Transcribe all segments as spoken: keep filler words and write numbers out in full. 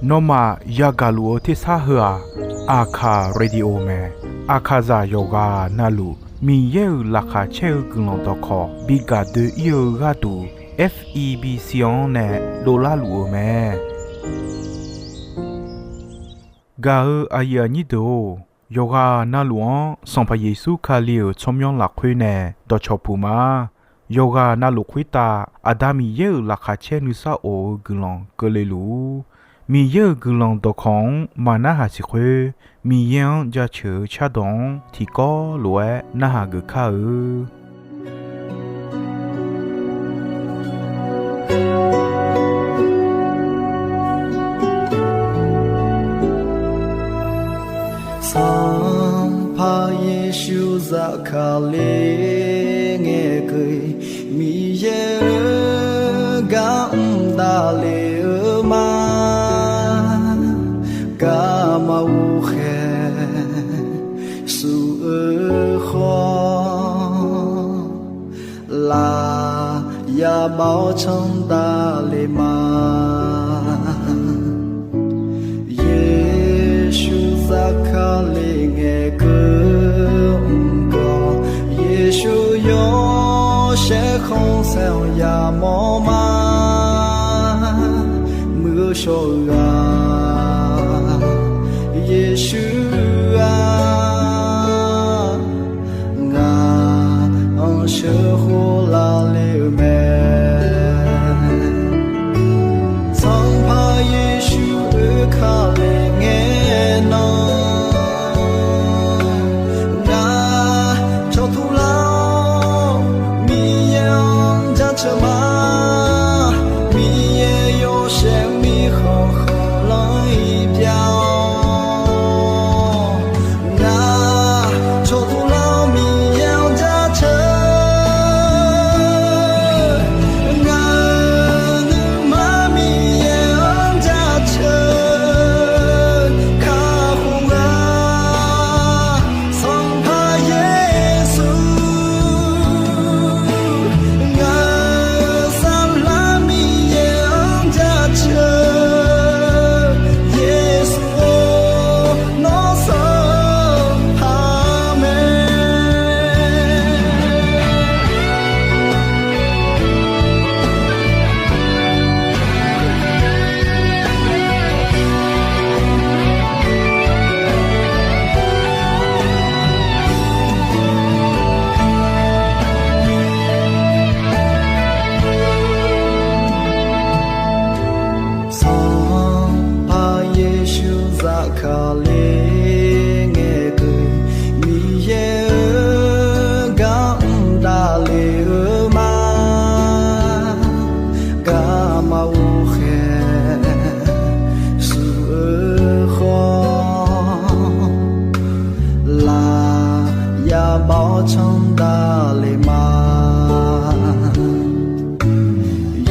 Nawmaf yagaq luf-eu tersar heu-aq, Aqkaq Radio mae. Aqkaqzaq yawqghaq navluf Miqyaer-euq laqkhaq caer-eu guiqlanq dawqkawq bi gaq doe-ir-eu gharduq, F E B C-anr nae dovlar luf-eu mae. Gaq-eu aqyuif aqnyir deuq-or, yawqghaq navluf-anr Sanqpaq Yeqsur Kali-euq tsawrmyanr lafkhoer nae dawqcawq puq ma. Yawqghaq navluf khoertav Aqda Miqyaer-euq laqkhaq caer nuisar of-eu guiqlanq keuvle luf-ur. Miqyaer-euq guiqlanq dawqkawq-anr maqnarhaq siq khoer, Miqyaer-anr jaceuq-eu cardawq-anr tiqkawv lof-aer narhaq geuf kar-eu. Sanqpaq Yeqsur zafkale ngaeqkeuv, Miqyaer-euq gar mqdavle-eu ma. Garma ghoqkhaeq shuf-eu khawf, laf yabav-awr candav le ma. Yeqsur zafkale ngaeqkeuv mqgawr, Yeqsur yawshaef khanqsaer-anr yamawr ma. Muiq-eu shawr-eu ghaq, Yeqsur-aq, ngaq-anr sheuqkhof lavle-eu mae. Sanqpaq Yeqsur oekale ngae nan, ngaq cawqtuv lar-awr Miqyaer-anr jaceuq ma. Miqyaer yawshaef mirkhanq khanqlanr-ir pyav-awr, ngaq cawqtuv lar-awr Miqyaer-anr jaceuq. Ngaq-euq nuima Miqyaer-anr jaceuq kakhof ghaq, Sanqpaq Yeqsur. Ngaq-euq saflar Miqyaer-anr jaceuq, Yeqsur-or, nawr sanqpaq mae. Sanqpaq Yeqsur zafkale ngaeqkeuv, Miqyaer-euq gar mqdavle-eu ma. Garma ghoqkhaeq shuf-eu khawf, laf yabav-awr candav le ma.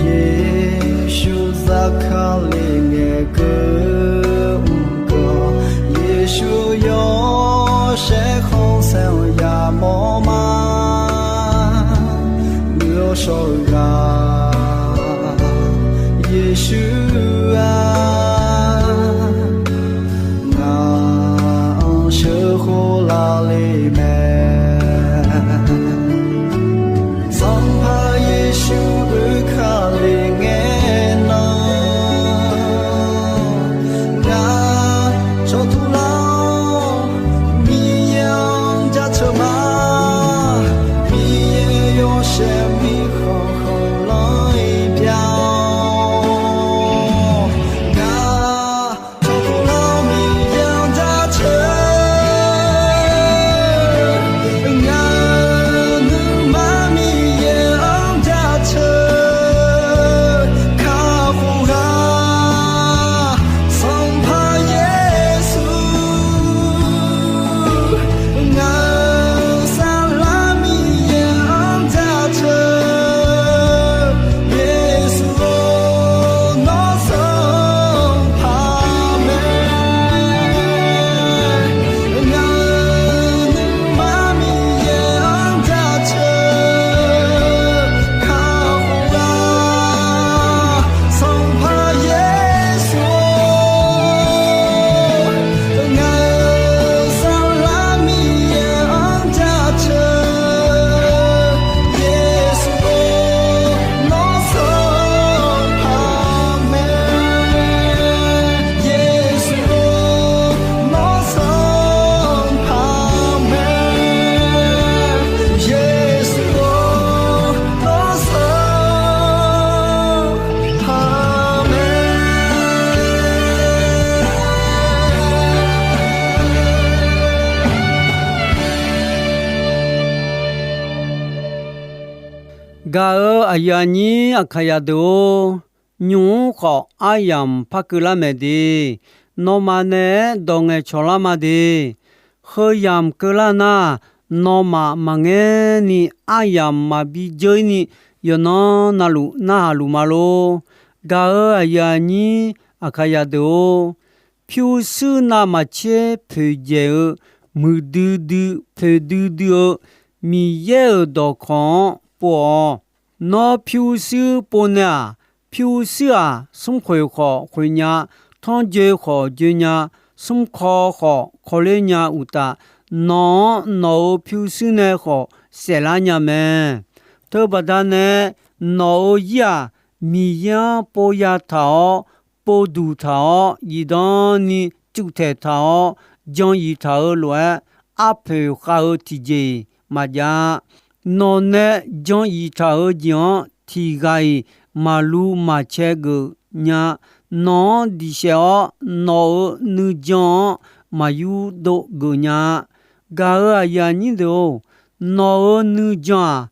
Yeqsur zafkale ngaeqkeuv mqgawr, Yeqsur yawshaef khanqsaer-anr yamawr ma. Muiq-eu shawr-eu ghaq, Yeqsur-aq, ngaq-anr sheuqkhof lavle mae. Sanqpaq Yeqsur oekale ngae nan, ngaq cawqtuv lar-awr Miqyaer-anr jaceuq ma. Miqyaer yawshaef mirkhanq khanqlanr Gaq-euq aqyuif aqnyir Aqkaqyaq deuq-or, nymq-mr khawf aryamq par keuvlar maeq de. Nawmaf naeq-aer dawq ngaeqcawq lar ma de. Heu yamq keuvlar nar, nawmaf maqngaer ni aryamq maqbi dzeur-ir ni, yawqnan navluf narhaq luf ma lor. Gaq-euq aqyuif aqnyir Aqkaqyaq deuq-or, pyurshuir navmaqtser poeqdzaeq-eu, muiqdui dui poeqdui dui-eu Miqyaer-euq dawqkawq-anr pov-awq. Nawr pyurshuir pov nae-aq, pyurshuir-aq, smrkhoeq khawf khoeq nya, tanrjoe khawf joe nya, smrkaw khawf kawler nya uqtaf, nawq-anr nawq-euq pyurshuir nae khawf saeflar nya mae. Teubaqda nae nawq-euq ir-aq, Miqyaer-anr pov yataq-awr, povduq taq-awr, zifdan ni cuvtaeq taq-awr, jan yif taq-eu lof-aer, arpoeq khav-eu tiqjeq-iq maqjav-a. Nawq nae jan yif taq-eu jeq-anr tiq ghaq-iq maqlu maqcae geuf nya. Nawq-anr diqsaef-awr, nawq-euq nuijan-anr maqyur dov geuf nya-a. Gaq-euq aqyuif aqnyir deuq-or, nawq-euq nuijan-aq,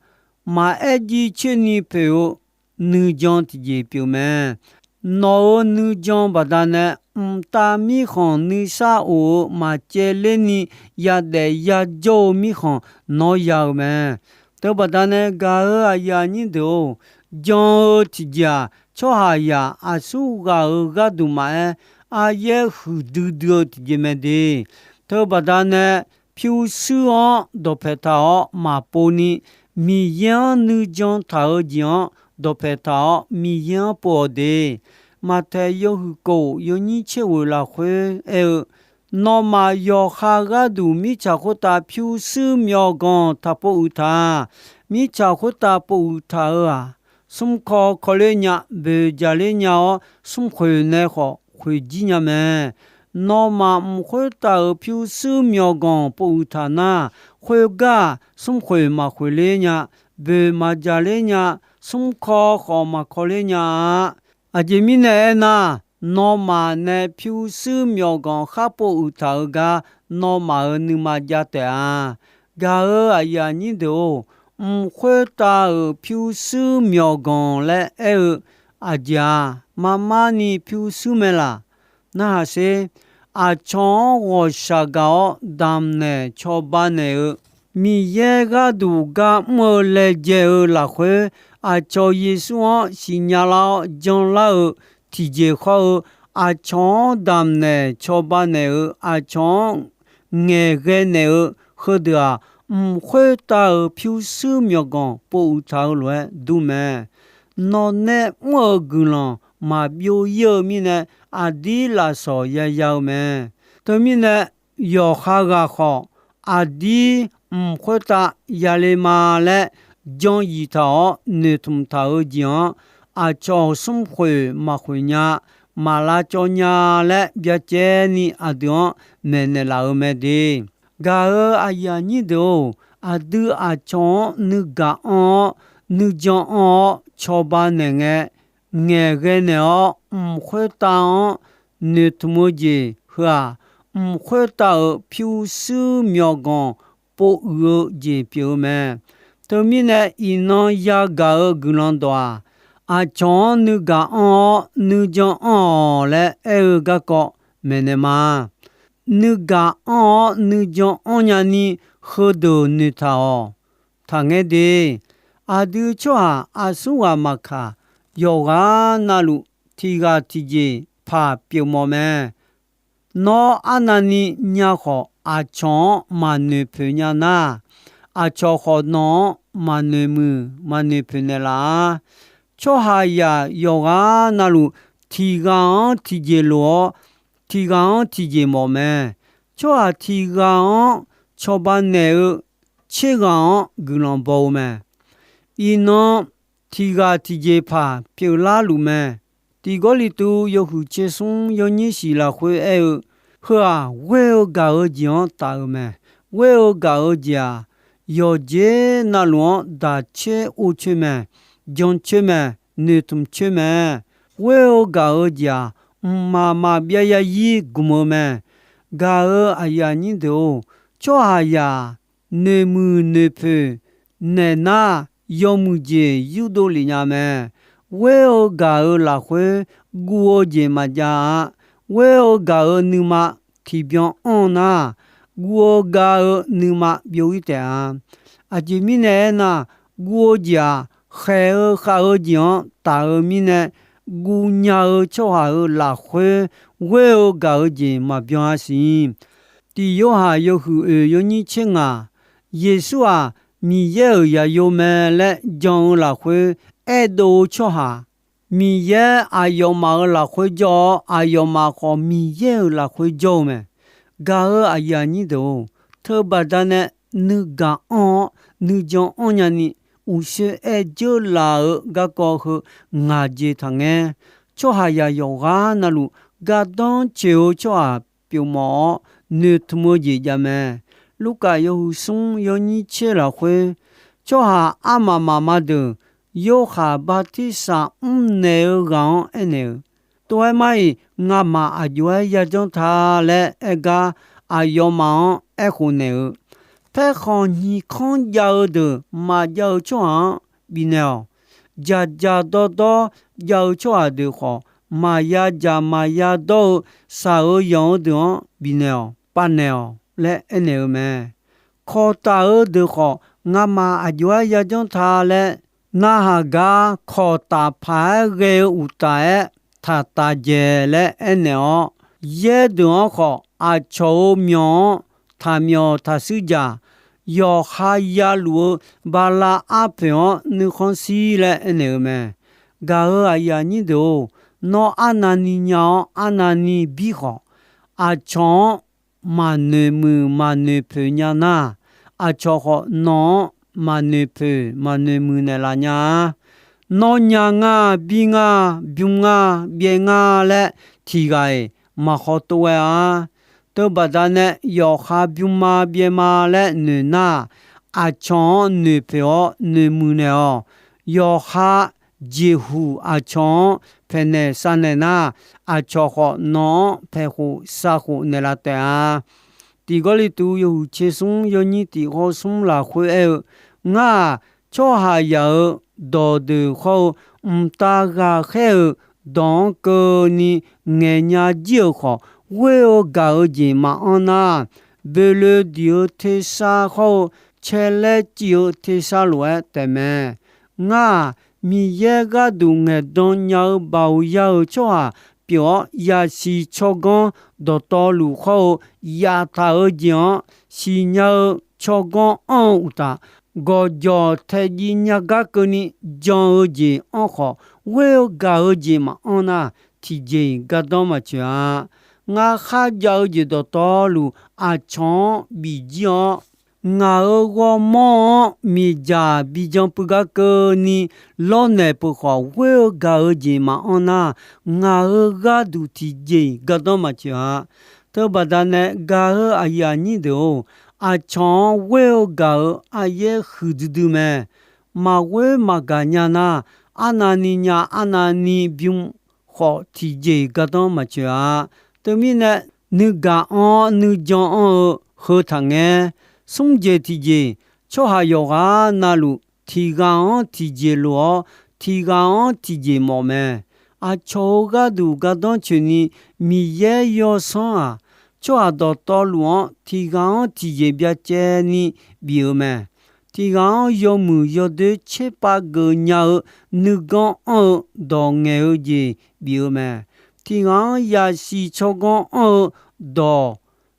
maqaer jircoer ni poeq-eu nuijan tiqjeq pyeuf mae. Nawq-euq nuijan baqdanae, mqtav mirkhanq nuisar of-eu maqcaevler ni yadaef yajawr-eu mirkhanq nawr ya-eu mae. Teubaqdanae gaq-euq aqyuif aqnyir deuq-or, jan-eu tiqjeq-aq, tsawrhaqzaq aqsurghaq-euq gharduq maqaer, aryaer huiqdui dui-eu tiqjeq mae de. Teubaqdanae pyurshuir-anr dawqpaeq taq-awr maqpov ni, Miqyaer-anr nuijan taq-eu jeq-anr dawqpaeq taq-awr Miqyaer-anr pov-awq de. Maqtaeq yawhuiq kof yawnyir tser ghoeq lafkhoer aer-eu, nawmaf yawqha gharduq mirtsaq khoertav pyurshuir myawqganq taq pov uiq taq. Mirtsaq khoertav pov uiq taq-euq-aq, smrkaw kawler nya, boeq jaqler nya-awr, smrkhoeq nae khawf khoeq jir nya mae. Nawmaf mq khoertav-euq pyurshuir myawqganq pov uiq taq nar, khoergar smrkhoeq maqkhoeq ler nya, boeq maqjaqler nya, smrkaw khawf maqkawler nya-a. Aqjeq mirnae aernar, nawmaf nae pyurshuir myawqganq khar pov uiq taq-eu gar, nawmaf-euq nuima jav taef-a. Gaq-euq aqyuif aqnyir deuq-or, mq khoertav-euq pyurshuir myawqganq laer aer-eu aqjeq-aq, marmar ni pyurshuir mae laq. Narhaq sher. Aqcawq-anr ghawqshaq gaq-awr damq naeq cawba naeq-eu, Miqyaer gharduq gar mr-eu laejae-eu lafkhoer, aqcawq Yeqsur-anr siqnya lar-awr janlar-eu tiqjeq khawr-eu, aqcawq-anr damq naeq cawba naeq-eu, aqcawq-anr ngaeqghae naeq-eu heudeuq-aq, mq khoertav-euq pyurshuir myawqganq pov uiq taq-eu lof-aer dur mae. Nawq nae mr-eu guiqlanq maqbyov ir-eu mirnae, aqdir lafsawq yaya-eu mae. Teumirnae, yawqha ghaq khawf, aqdir mq khoertav yale ma laer jan yif taq-awr noeqtmq taq-eu jeq-anr, aqcawq smrkhoeq maqkhoeq nya, maq lavcawv nya laer byacaevni aqdui-anr maeqnaeq laf-eu mae de. Gaq-euq aqyuif aqnyir deuq-or, aqdui aqcawq-anr nuigaq anr-awr, nuijan anr-awr cawba naeq ngae, ngaeqghae naeq-awr mq khoertav-anr noeqtmq-eu jeq heu-aq, mq khoertav-euq pyurshuir myawqganq pov uiq-eu jeq pyeuf-eu mae. Teumirnae iqnan yagaq-euq guiqlanq dawq-aq, aqcawq-anr nuigaq anr-awr nuijan anr-awq laer aer-eu garkawv maeqnaeq ma. Nuigaq anr-awr nuijan anr nyani heudeuq noeqtaq-awq. Taqngaer de, aqdui tsawrhaq aqsurghaq maqkaq, yawqghaq navluf tiq ghaq tiqjeq paq pyeufmawf mae. Nawr arnavni nya khawf, aqcawq-anr maqnoeq poeq nya nar, aqcawq khawf nawq-anr maqnoeq muiq maqnoeq poeq naeqlaf-a. Tsawrhaqzaq yawqghaq navluf tiq ghaq-anr tiqjeq lof-awr, tiq ghaq-anr tiqjeq mawf mae. Tsawrhaq tiq ghaq-anr cawba naeq-eu tser ghaq-anr guiqlanq baw-eu mae. Iqnan tiq ghaq tiqjeq paq pyeuflar luf mae. Tiq Gawrliqtu yawhuiq tser smr yawnyir shiq lafkhoer aer-eu, heu-aq ghoer-eu gaq-eu jeq-anr taf-eu mae. Ghoer-eu gaq-eu jeq-aq, yawqjeq navluf-anr daq coer or coer mae, jan coer mae, noeqtmq coer mae. Ghoer-eu gaq-eu jeq-aq, mqmaq maqbyav yaryir gmq-eu mae. Gaq-euq aqyuif aqnyir deuq-or, tsawrhaqzaq noeqmuiq noeqpoeq naeq nar, yawmuiq jeq yurdov lef nya mae. Ghoer-eu gaq-euq lafkhoer guv-eu jeq maqjav-a. Ghoer-eu gaq-euq nuima tiqbyan anr-eu nar, guv-eu gav-eu nuima byov-ir taef-a. Aqjeq mirnae aernar, guv-eu jeq-aq, khaeq-eu khav-eu jeq-anr taf-eu mirnae, guv nya-eu tsawrhaq-euq lafkhoer ghoer-eu gaq-eu jeq maqbyan-a siq. Tiq Yorhaq yawhuiq oeq yawnyir tser ngaq, Yeqsur-aq, Miqyaer-euq zaqyo mae laer jan-eu lafkhoer aerdov-eu tsawrhaq, Miqyaer aqyawfmaf-euq lafkhoer jawr-awr, aqyawfmaf khawf Miqyaer-euq lafkhoer jawr-eu mae. Gaq-euq aqyuif aqnyir deuq-or, teubaqda nae nuigaq anr-awr nuijan anr nyani, uqshoe aer dzeurlaf-euq garkawv heu ngaq jeq taqngaer. Tsawrhaqzaq yawqghaq navluf gardanr coeq-eu tsawrhaq pyeufmawf-awr noeqtmq-eu jeq jav mae. Lurkaf yawhuiq smr yawnyir tser lafkhoer, tsawrhaq armaf mafma deuq Yorhaq bartirsaq mrnaeq-eu ghaq-anr aernaeq-eu, Tov-aer mar-iq, ngamaf aqjox-aer yajanr ta laer aer gar, aqyawfmaf-anr aerkhof naeq-eu, Paerkhanq nyiq kanr jav-eu deuq maqjav-eu tsawrhaq-anr bifnaeq-awq. Dzaqdzaq dawrdawr jav-eu tsawrhaq deuq khawf, maqya dzaq maqya dawr-eu shaq-eu yanq-eu deuq-anr bifnaeq-awq, pavnaeq-awq laer aernaeq-eu mae. Kawqtaf-eu deuq khawf, ngamaf aqjox-aer yajanr ta laer narhaq gar, kawqtaf paq-aer ghae-eu uqtaf-aer taqtaf dzaeq laer aernaeq-awr, yaer deuq-anr khawf aqcawq-euq myawq-anr taqmyawf taqshuir dzaq, yawqha yaluf-eu bala arpoeq-anr nuikhanr shir laer aernaeq-eu mae. Gaq-euq aqyuif aqnyir deuq-or, nawr arnavni nya-awr arnavni bir khawf, aqcawq-anr maqnoeq muiq maqnoeq poeq nya nar, aqcawq khawf nawq-anr maqnoeq poeq maqnoeq muiq naeqlaf nya-a. Nawr nya nga, bir nga, bym nga, byaev nga laer tiq ghaq-iq maqkhawf tov ghae-a. Teubaqda nae yawqha bym ma byaev ma laer noeq nar, aqcawq-anr noeq poeq-awr noeq muiq naeq-awq. Yawqha jeqhuq aqcawq-anr paeqnaeq shavnaeq nar, aqcawq khawf nawq-anr paeqkhof savkhof naeqlaf taef-a. Tiq Gawrliqtu yawhuiq tser smr yawnyir tiq ghawr smr lafkhoer aer-eu, Ngar-aq, tsawrhaqzaq-euq dawqdeuq hawr-eu, mqtav ghaqkhaer-euq dawq-anr keuvni ngaeqnya jir-euq khawf, ghoer-eu gaq-eu jeq maqanr nar, boeqloeq diq-eu tersar hawr-eu, caelaer civ-eu tersar lof-aer taefmae. Ngar-aq, Miqyaer gharduq ngaeqdan nya-eu baoq ya-euq tsawrhaq pyeuf-awr, yasiq tsawrganr dawqtawvluf hawr-eu, yaftaq-eu jeq-anr siqnya-eu tsawrganr anr-eu uqtaf, gawqjawq taejiv nya gar keuvni jan-eu jeq anr khawf, ghoer-eu gaq-eu jeq maqanr nar, tiqjeq-iq gardanr maqtsoeq-a. Ngar kharjav-eu jeq dawqtawvluf aqcawq-anr bifjir-awr, ngaq-euq ghawrmawr-anr miqdzaq bijan puiv gar keuvni lawrnaeq peuq khawf, ghoer-eu gaq-eu jeq maqanr nar, ngaq-euq gharduq tiqjeq-iq gardanr maqtsoeq-a. Teubaqda nae gaq-euq aqyuif aqnyir deuq-or, aqcawq-anr ghoer-eu gaq-euq aryaer huiqdui dui mae. Maqghoer maqgaq nya nar, arnavni nya arnavni bym khawf tiqjeq-iq gardanr maqtsoeq-a. Teumirnae, nuigaq anr-awr nuijan anr-eu heu taqngaer. Smr jeq tiqjeq, tsawrhaq yawqghaq navluf tiq ghaq-anr tiqjeq lof-awr, tiq ghaq-anr tiqjeq mawf mae. Aqcawq-euq gharduq gardanr tsoeqni Miqyaer Yawsanr-aq, tsawrhaq dawqtawvluf-anr tiq ghaq-anr tiqjeq byacaevni bif-eu mae. Tiq ghaq-anr yawmuiq yawdoer tserpav geuf nya-eu nuiganr anr-eu dawq ngaeq-eu jeq bif-eu mae. Tiq ghaq-anr yasiq tsawrganr anr-eu dawq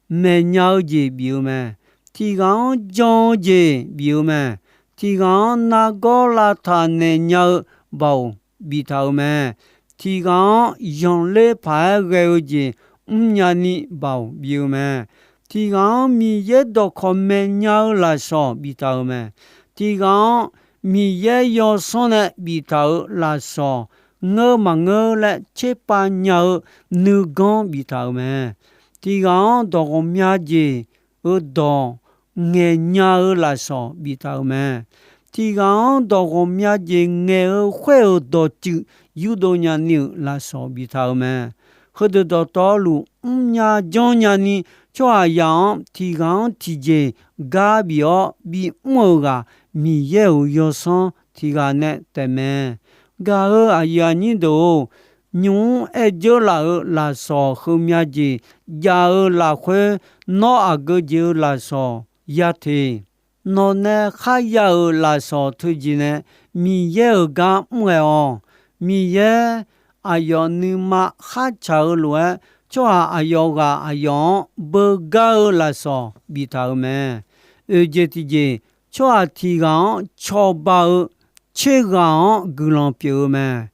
maeqnya-eu jeq bif-eu mae. Tiq ghaq-anr jan-eu jeq bif-eu mae. Tiq ghaq-anr nargawr lavtaq naeq nya-eu baoq biftaq-euq mae. Tiq ghaq-anr zanqler paq-aer ghae-eu jeq mrnya ni baoq bif-eu mae. Tiq ghaq-anr Miqyaer dawqkawq maeqnya-eu lafsawq biftaq-euq mae. Tiq ghaq-anr Miqyaer Yawsanr nae biftaq-euq lafsawq ngeur maqngeur laer tserpav nya-eu nuiganr biftaq-euq mae. Tiq ghaq-anr dawq ghawqmya jeq-euq dawq ngaeqnya-eu lafsawq biftaq-euq mae. Tiq ghaq-anr dawq ghawqmya jeq ngaeq-eu khoer-euq dawqtsuif yurdov nyani-euq lafsawq biftaq-euq mae. Heudeuq dawqtawvluf mrnya janrnya ni, tsawrhaqzaq-anr tiq ghaq-anr tiqjeq gar bif-awr bimr-euq ghaq Miqyaer-euq yawsanr tiq ghaq nae taefmae. Gaq-eu aqyuif aqnyir deuq-or, nymq-mr aer dzeur laf-euq lafsawq heumya jeq jav-eu lafkhoer, nawr aqgeu jeq-eu lafsawq ya teq. Nawqnae kharya-euq lafsawq teujeq nae Miqyaer-euq gar mr ghae-awq. Miqyaer aqyawf nuima khartsaq-eu lof-aer, tsawrhaq aqyawf ghaq aqyawf-anr beugar-eu lafsawq biftaq-euq mae. Oeq jeq tiqjeq, tsawrhaq tiq ghaq-anr cawba-eu tser ghaq-anr guiqlanq pyeuf-eu mae.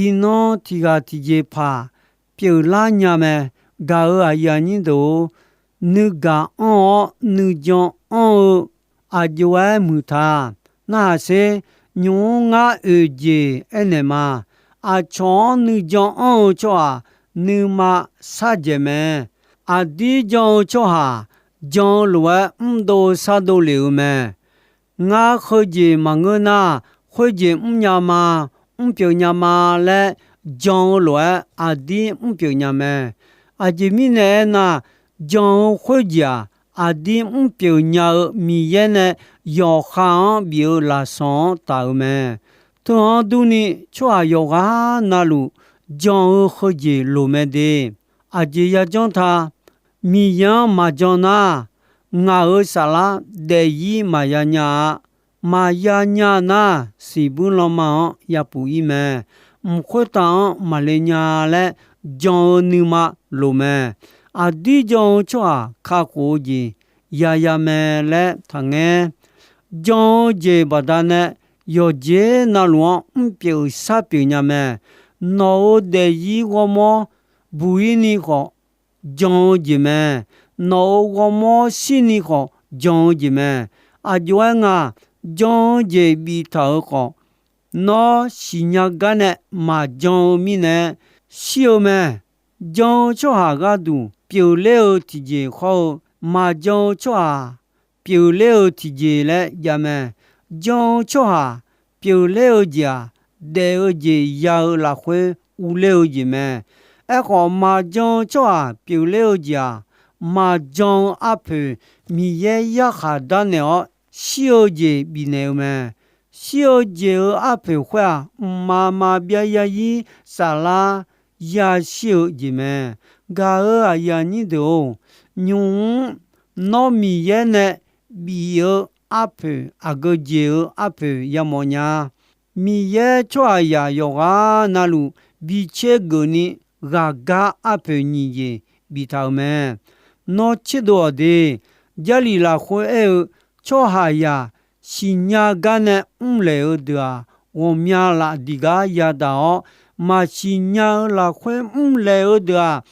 Iqnan tiq ghaq tiqjeq paq pyeuflar nya mae. Gaq-eu aqyuif aqnyir deuq-or, nuigaq anr-awr nuijan anr-eu aqjox-aer muiq ta. Narhaq sher, nymq-mr ngar oeq jeq aernaeq ma. Aqcawq-anr nuijan anr-eu tsawrhaq nuima shardzaeq mae. Aqdir jan-eu tsawrhaq jan-eu lof-aer mrdov shardov lef-euq mae. Ngar heujeq maqngeur nar, khoerjeq mrnya ma, mrpyeuf nya ma laer jan-eu lof-aer aqdir mrpyeuf nya mae. Aqjeq mirnae aernar, jan-eu khoerjeq-aq, aqdir mrpyeuf nya-eu Miqyaer nae yawqha-anr bif-eu lafsawq-anr taf-euq mae. Teu-anr durni, tsawrhaq yawqghaq navluf jan-eu heujeq loq mae de. Aqjeq yajanr ta. Miqyaer-anr maqjan nar, ngaq-euq saflar daefzir maqya nya-a. Maqya nya nar, siqbuir lanma-anr yapuf ir mae. Mq khoertav-anr maqle nya laer jan-eu nuima loq mae. Aqdir jan-eu tsawrhaq kakhof-eu jeq yaya mae laer taqngaer. Jan-eu jeq baqdanae yawqjeq navluf-anr mrpyeuf sharpyeuf nya mae. Nawq-euq daefzir ghawrmawr buq ir ni khawf jan-eu jeq mae. Nawq-euq ghawrmawr shir ni khawf jan-eu jeq mae. Aqjox-aer nga, jan-eu jeq biftaq-euq khawf, nawr siqnya gar nae maqjan-eu mirnae shir-eu mae. Jan-eu tsawrhaq gharduq pyeufler-eu tiqjeq hawr-eu, maqjan-eu tsawrhaq pyeufler-eu tiqjeq laer jav mae. Jan-eu tsawrhaq pyeufler-eu jeq-aq, daef-eu jeq ya-eu lafkhoer urler-eu jeq mae. Aerkhawf, maqjan-eu tsawrhaq pyeufler-eu jeq-aq, maqjan-eu arpoeq Miqyaer yarkhaq darnaeq-awr shir-eu jeq bifnaeq-eu mae. Shir-eu jeq-euq arpoeq khoer-aq, mqmaq maqbyav zarzir saflar yashir-eu jeq mae. Gaq-euq aqyuif aqnyir deuq-or, nymq-mr nawr Miqyaer nae bif-eu arpoeq, aqgeu jeq-eu arpoeq yamawf nya. Miqyaer tsawrhaqzaq yawqghaq navluf bi tser geufni ghaqgar arpoeq nyiq jeq biftaq-euq mae. Nawr tserdov-awq de. Jarlif lafkhoer aer-eu, tsawrhaqzaq siqnya gar nae mrlaeq-eu deuq-aq, ghawqmya laf diq gar yadaq-awr, maqsiq nya-eu lafkhoer mrlaeq-eu deuq-aq,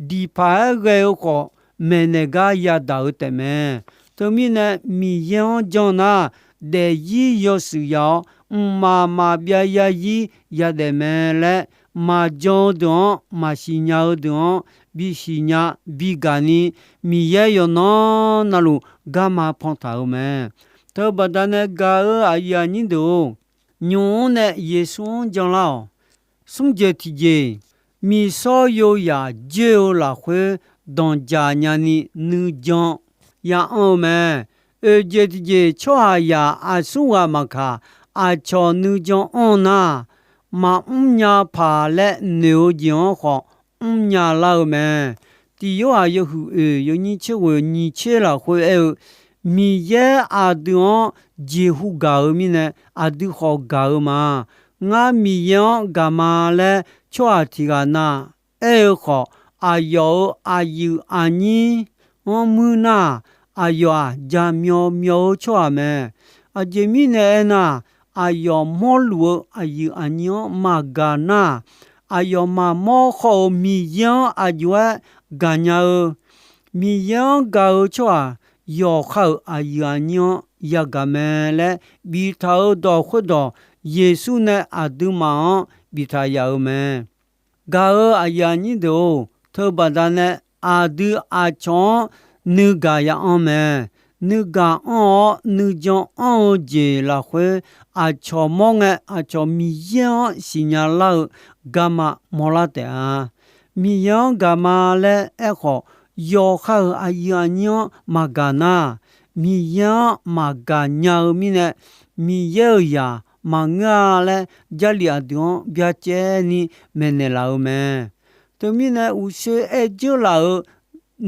diqpaq-aer ghae-eu khawf, maeqnaeq gar yadaq-eu taefmae. Teumirnae, Miqyaer-anr jan nar, daefzir yawshuif ya-awr, mqmaq maqbyav zarzir yadaef mae laer, maqjan-eu deuq-anr, maqsiq nya-eu deuq-anr bisiq nya bigaq ni, Miqyaer yawqnan navluf garma pantaq-euq mae. Teubaqda nae gaq-euq aqyuif aqnyir deuq-or, nymq-mr nae Yeqsur-anr janlar-awq. Smr jeq tiqjeq, miqsawr yoyaq joer-eu lafkhoer danqdzaq nyani nuijan ya anr-eu mae. Oeq jeq tiqjeq, tsawrhaqzaq aqsur ghaq maqkaq, aqcawq nuijan anr nar, maqmr nya paq laer noeq-eu jeq-anr khawf mrnya lar-eu mae. Tiq Yorhaq yawhuiq oeq yawnyir tser ghoeq nyiq tser lafkhoer aer-eu, Miqyaer aqdui-anr jeqhu gaq-eu mirnae, aqdui khawf gaq-eu ma. Ngar Miqyaer-anr gaq ma laer tsawrhaq tiq ghaq na aer-eu khawf, aqyawf-euq aqyuif aqnyir-anr muir nar, aqyawf-aq jaqmyawf myawf-eu tsawrhaq mae. Aqjeq mirnae aernar, aqyawf mawrluf-eu aqyuif aqnyir-anr maqgaq nar, aqyawf maqmawr khawf-euq Miqyaer-anr aqjox-aer gaqnya-eu, Miqyaer-anr gaq-eu tsawrhaq yawqha-euq aqyuif aqnyir-anr yagaq mae laer biftaq-eu dawq khoerdawq, Yeqsur nae aqduimaf-anr biftaq yaf-eu mae. Gaq-euq aqyuif aqnyir deuq-or, teubaqda nae aqdui aqcawq-anr nuigaq ya anr mae. Nuigaq anr-awr nuijan anr-eu jeq lafkhoer, aqcawq mawr ngae aqcawq Miqyaer-anr siqnya lar-eu garma mawrlar taef-a. Miqyaer-anr gaq ma laer aerkhawf, yawqha-euq aqyuif aqnyir-anr maqgaq nar, Miqyaer-anr maqgaq nya-eu mirnae, Miqyaer-euq zaq maqngeur-a laer, Jarlif aqdui-anr byacaevni maeqnaeq laf-eu mae. Teumirnae, uqshoe aer dzeur laf-euq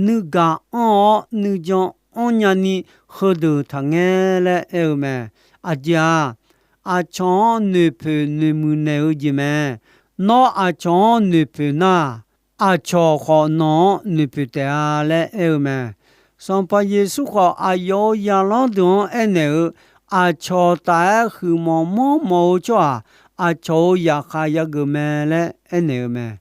nuigaq anr-awr nuijan anr nyani heudeuq taqngae laer aer-eu mae. Aqjeq-aq, aqcawq-anr noeqpoeq noeqmuiq naeq-eu jeq mae. Nawr aqcawq-anr noeqpoeq nar, aqcawq khawf nawq-anr noeqpoeq taef-a laer aer-eu mae. Sanqpaq Yeqsur khawf, aqyawf-euq zaqlanr deuq-anr aernaeq-eu, aqcawq taf-aer huiqmawf manrmawf-eu tsawrhaq, aqcawq-euq zaqkhav yageuf mae laer aernaeq-eu mae.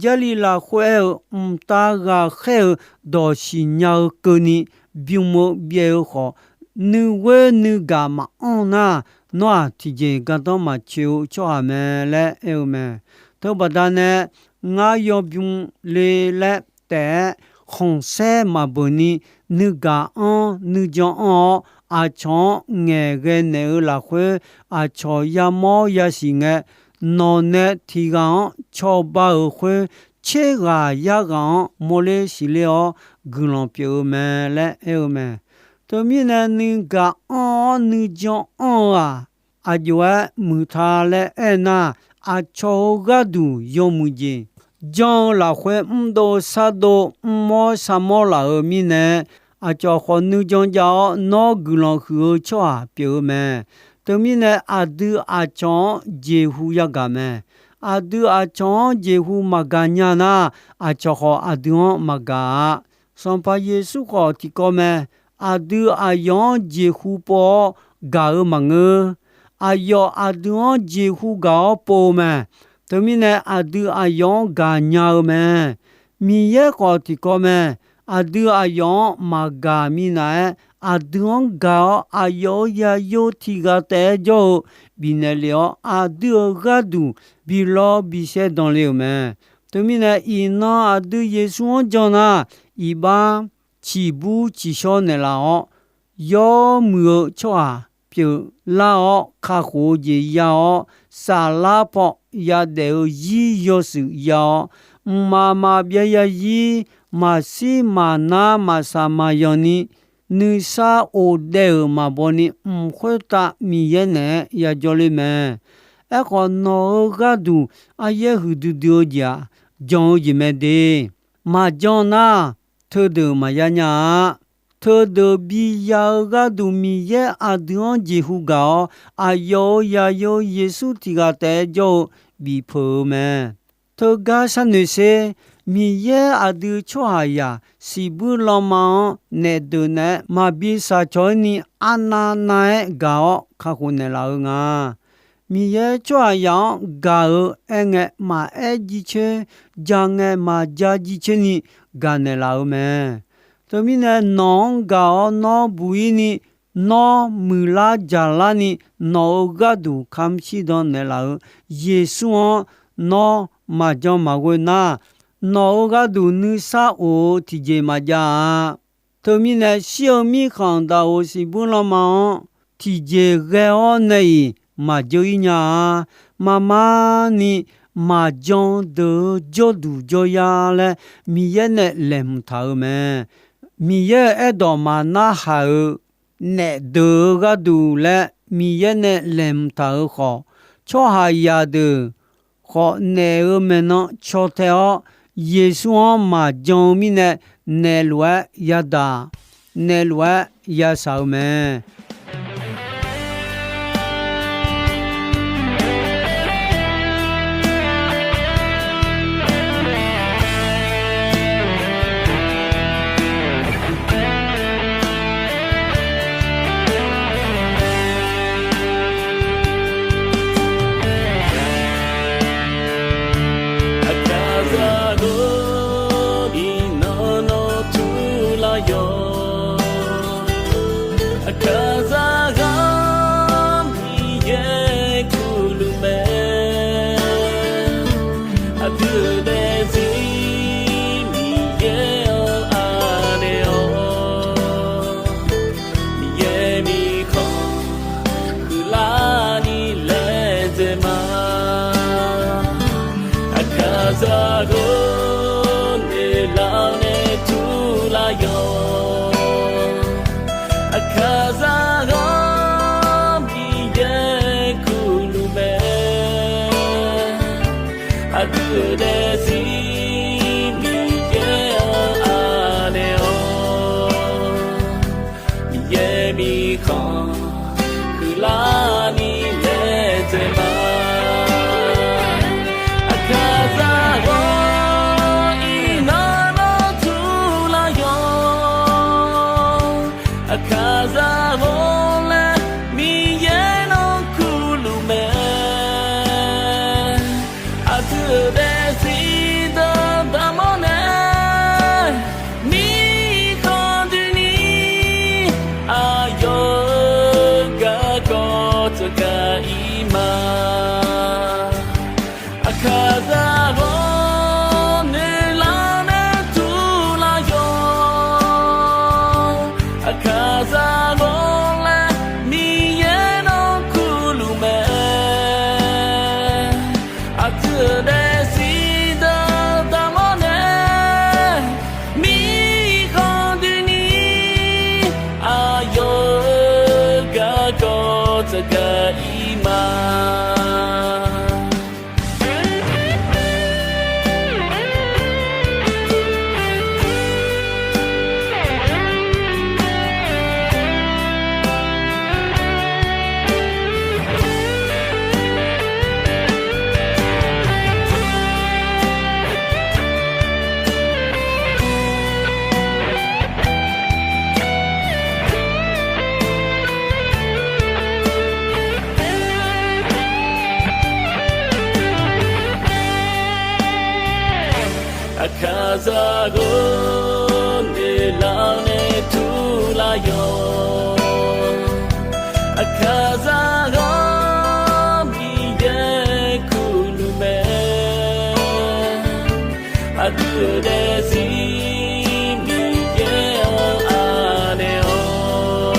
Jarlif lafkhoer aer-eu, mqtav ghaqkhaer-eu dawq siqnya-eu keuvni bym-eu byaev-eu khawf, nuighoer nuigaq maqanr nar, nawr-aq tiqjeq gardanr maqtsoeq-eu tsawrhaq mae laer aer-eu mae. Teubaqda nae, ngar yawbym le laer taef-aer khanqsaer maqbeuq ni, nuigaq anr nuijan anr-awr, aqcawq-anr ngaeqghae naeq-eu lafkhoer, aqcawq yamawr yasiq ngae, nawq nae tiq ghaq-anr cawba-euq khoer, tser ghaq yar ghaq-anr mawrler siqler-awr guiqlanq pyeuf-eu mae laer aer-eu mae. Teumirnae, nuigaq anr-awr nuijan anr-eu-aq, aqjox-aer muiq ta laer aernar, aqcawq-euq gharduq yawmuiq jeq jan-eu lafkhoer mrdov shardov mrmawr sharmawr laf-euq mirnae, aqcawq khawf nuijan jav-awr nawr guiqlanq huiq-eu tsawrhaq pyeuf-eu mae. Teumirnae, aqdui aqcawq-anr jeqhu yagaq mae. Aqdui aqcawq-anr jeqhu maqgaq nya nar, aqcawq khawf aqdui-anr maqgaq-a. Sanqpaq Yeqsur khawf tiqkawv mae. Aqdui aqyawf-anr jeqhu pov-awr gaq-eu maqngeur. Aqyawf aqdui-anr jeqhu gaq-awr pov-eu mae. Teumirnae, aqdui aqyawf-anr gaqnya-eu mae. Miqyaer khawf tiqkawv mae. Aqdui aqyawf-anr maqgaq minav-aer, aqdui-anr gaq-awr aqyawf-euq zaqyo tiq ghaq taef-aer jawr-eu bifnaeq lef-awr, aqdui-euq gharduq bilawr bisaer danle-euq mae. Teumirnae, iqnan aqdui Yeqsur-anr jan nar, iqbax ciqbur ciqshawr naeqlaf-awr, yawmuiq-eu tsawrhaq pyeuflar-awr, kakhof-eu jeq ya-awr, saflar paw yadaef-eu zir yawshuif ya-awr, mqmaq maqbyav yazir, maqshir maqnar maqsaq maqyanq ni, nuisar of daev-euq maqbaw ni mq khoertav Miqyaer naeq-aer yajawr ler mae. Aerkhawf, nawq-euq gharduq aryaer huiqdui dui-eu jeq-aq, jan-eu jeq mae de. Maqjan nar, teudeuq maqya nya-a. Teudeuq biya-eu gharduq Miqyaer aqdui-anr jeqhu gaq-awr, aqyawf-euq zaqyo Yeqsur tiq ghaq taef-aer jawr-eu bifpeuq-eu mae. Teugar sharnoeq sher. Miqyaer aqdui tsawrhaqzaq siqbuir lanma-anr naef deuq naeq-aer maqbi shaqcawq-ir ni arnav nav-aer gaq-awr kakhof naeqlaf-eu nga. Miqyaer tsawrhaqzaq-anr gaq-eu aerngae maqaer jircoer, ja ngae maqja jircoer ni gaq naeqlaf-eu mae. Teumirnae nawq-anr gaq-awr nawr buq-ir ni, nawr muiqlar jaqlar ni, nawq-euq gharduq kamq shirdan naeqlaf-eu Yeqsur-anr nawr maqjan maqghoe nar, nawq-euq gharduq nuisar of-eu tiqjeq maqjav-a. Teumirnae shir-eu mirkhanq daqoq siqbuir lanma-anr tiqjeq ghae-awr nae-iq maqjeur-ir nya-a. Marmar ni maqjan deuq-eu jawrduq jawrya laer Miqyaer nae laeqhmq taq-euq mae. Miqyaer-euq aerdawq maqnarhaq-euq naef deuq-eu gharduq laer Miqyaer nae laeqhmq taq-euq khawf, tsawrhaqzaq deuq khawf naef-euq maeqnan caw tae-awr, Yeqsur-anr maqjan-eu mirnae naef lof-aer yadaq, naef lof-aer yashaq-eu mae. Aqkaqzaq-or, iqnan nawr turlar yawq. Aqkaqzaq ghaq Miqyaer kurluf mae. Aqdui-euq daefzir Miqyaer-anr anaeq-awr, Miqyaer mirkhanq huiqlarni laedzae ma. Aqkaqzaq-or, noeqlar nae turlar yawq. Aqdui daefzir Miqyaer-anr anaeq-awr, Miqyaer mirkhanq huiqlarni laedzae ma. Aqkaqzaq ghawq iqnan nawr turlar yawr. Aqkaqzaq ghawq laer Miqyaer nawr kurluf mae. Aqdui-euq daefzir deuq daqmawr nae, mirkhanq doeni aqyawf-euq garkawv tsawrgaq ir ma. Aqkaqzaq ghawq nuilar nae turlar yawr. Aqkaqzaq ghawq laer Miqyaer nawr kurluf mae. Aqdui-euq daefzir deuq daqmawr nae, mirkhanq doeni aqyawf-euq garkawv tsawrgaq ir ma. Aqkaqzaq ghawq nuilar nae turlar yawr. Aqkaqzaq ghawq Miqyaer kurluf mae. Aqdui-euq daefzir Miqyaer-anr anaeq-awr,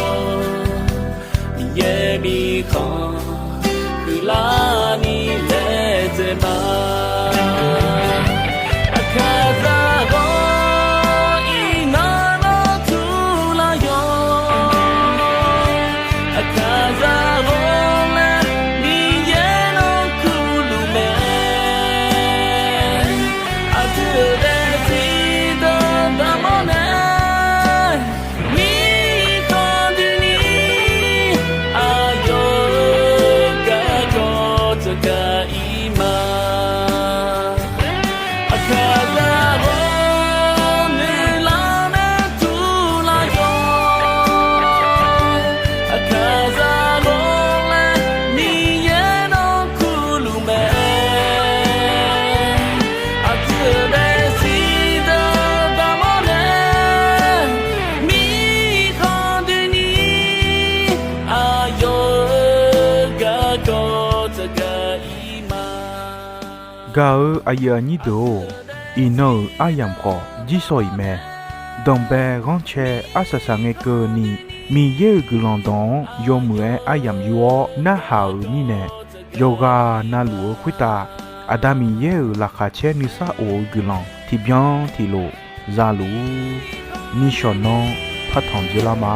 Miqyaer mirkhanq huiqlarni laedzae ma. Aqkaqzaq ghawq iqnan nawr turlar yawr. Aqkaqzaq ghawq laer Miqyaer nawr kurluf mae. Aqdui-euq daefzir deuq daqmawr nae, mirkhanq doeni aqyawf-euq garkawv tsawrgaq ir ma. Aqkaqzaq ghawq nuilar nae turlar yawr. Aqkaqzaq ghawq laer Miqyaer nawr kurluf mae. Aqdui-euq daefzir deuq daqmawr nae, mirkhanq doeni aqyawf-euq garkawv tsawrgaq ir ma. Gaq-eu aqyuif aqnyir deuq-or, iqnan-euq aryamq khawf jirsawq iq mae. Danqbae ghanrcae arsaq saqngae keuvni, Miqyaer-euq guiqlanq dawq-anr yawmuiq-aer aryamq yur-awr narhaq-euq mirnae, yawqghaq navluf-eu khoertav Aqda Miqyaer-euq laqkhaq caer nuisar of-eu guiqlanq tiqbyan tiqlof zaluf-ur. Nishawq nanr partanq dzeurlar ma.